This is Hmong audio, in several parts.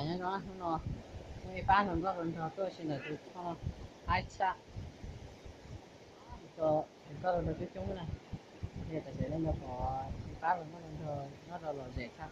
Nyob zoo, hnub no muaj ib pab hluas nkauj hluas nraug tuaj si ntawm tus thoj haib tshaj, hluas nkauj hluas nraug coob coob na, yog tam sim no nrog pom ib pab hluas nkauj hluas nraug nyob rau lom zem tshaj.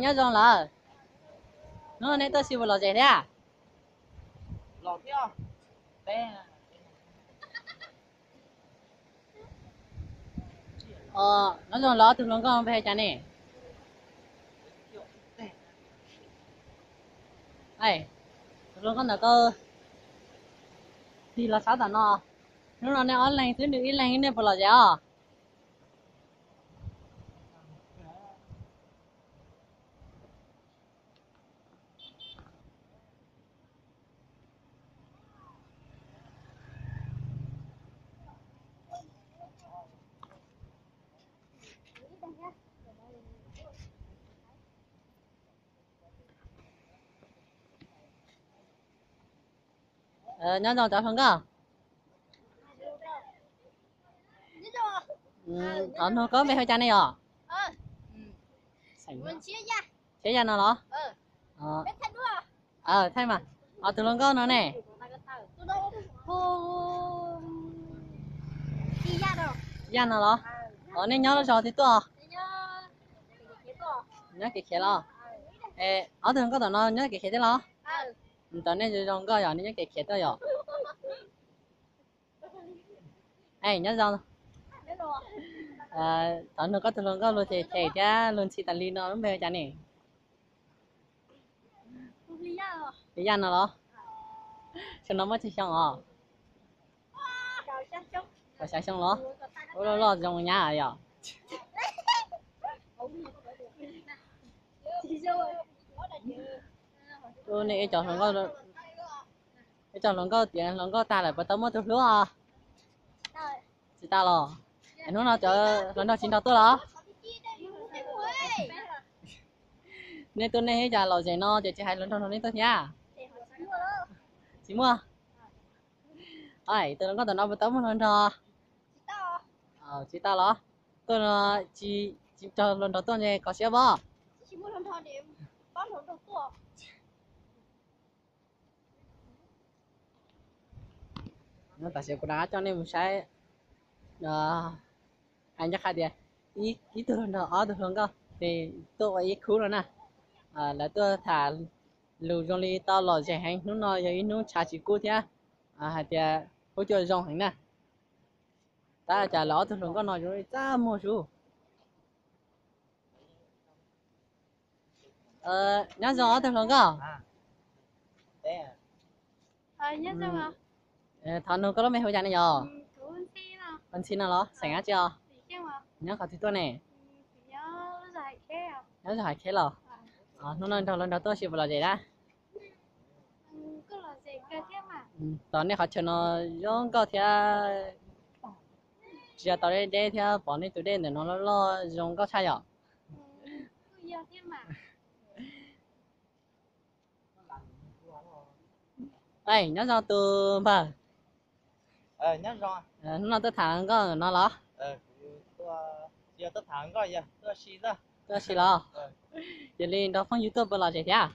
Nyob zoo lawm. Hnub no nej tuaj si puas lom zem thiab? Nyob zoo, lawv ob tug hluas nkauj npe hu cas ne? Tus hluas nkauj ntawm koj tig los sab tom no. Hnub no nej ob leeg xwb, nws ib leeg nej puas lom zem os? Nyob zoo cov hluas nkauj. Thov nug koj npe hu cas ne yom? Xeem Yaj no los? Thaij mas. Ob tug hluas nkauj no ne? Yaj no los? Os, nej nyob zos twg tuaj? Nyob Kev Khiav los? Ob tug hluas nkauj tom no nyob Kev Khiav thiab los? Tam nej zoo nkauj yog nej nyob Kev Khiav tuaj yom? Nyob zoo. Thov nug koj tus hluas nkauj luag them them thiab luag ntxhi tas li no lub npe hu cas ne? Li Yaj no los? Xyoo no muaj tsawg xyoo os? Kaum xya xyoo los? Ua loj loj zoo nyab yom? Ub, nej ib co hluas nkauj, ib co hluas nkauj tiav hluas nkauj tag lawm puas tau muaj tus hlub os? Tsis tau los? Hnub no cov hluas nraug tsis nrog tuaj los? Nej tuaj nej ib co lom zem no ces tsis hais hluas nraug nrog nej tuaj thiab? Tsis muaj. Tus hluas nkauj tom no puas tau muaj hluas nraug? Tsis tau los? Tuaj no tsis, tsis cog hluas nraug tuaj ntshe kho siab pob. Tam sim kuv rov qab coj nej mus saib, hais ncaj qha tias ib tug hluas nraug ob tug hluas nkauj ces tuaj ua ib khub no na. Lawv tuaj tham lus zoo li tau lom zem heev, hnub no yog ib hnub tshav tsis kub thiab hais tias huab cua zoo heev na. Tab cas lawv ob tug hluas nkauj no zoo li txaj muag sub. Nyob zoo ob tug hluas nkauj. Thov nug koj lub npe hu cas ne yog? Ntxhi no los? Xeem dab tsi os? Nyob qhov twg tuaj ne? Nyob zos Hais Kheb los? Hnub no nrog hluas nraug tuaj si puas lom zem dab? Tom nej qhov chaw no zoo nkauj thiab, tsis yog tau deb deb thiab, pom nej tus dej ntawm no loj loj zoo nkauj tshaj yom. Nyob zoo tus npawg. Hnub no tuaj tham hluas nkauj no los? Tuaj si los? Cia li nrog phooj ywg tuaj puas lom zem thiab?